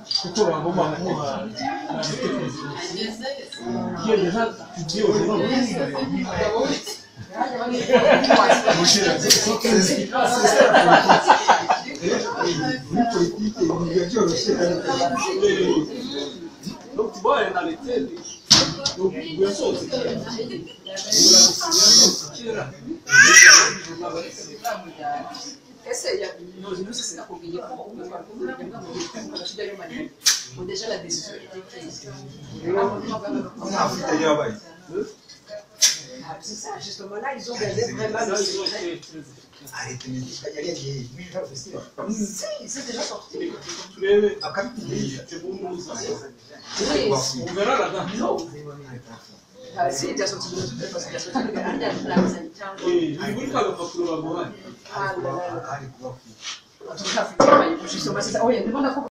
Kuko bagomba kumuha l'arrêté présidentiel qui est déjà publié au journal officiel. C'est ça la politique. Muri politike ibintu biba byoroshye. Donc tu vois, un arrêté, donc yasohotse kera. Yasohotse kera. Ese sinakubwiye ko ngo déjà la décision était prise. Nta fuite yabaye. Ah, c'est ça, justement là, ils ont gardé vraiment le secret. Arrêté yari yagiye muri journal officiel. Si, c'est déjà sorti. Turebe akabitegereza. Oui, on verra la date. Non. Ah, si, il est déjà sorti de toute façon, il est sorti. Eh, ni muri ka gapapuro baguhaye. Ah là là. Ari kuba En tout cas, justement, c'est ça. Oui, demande à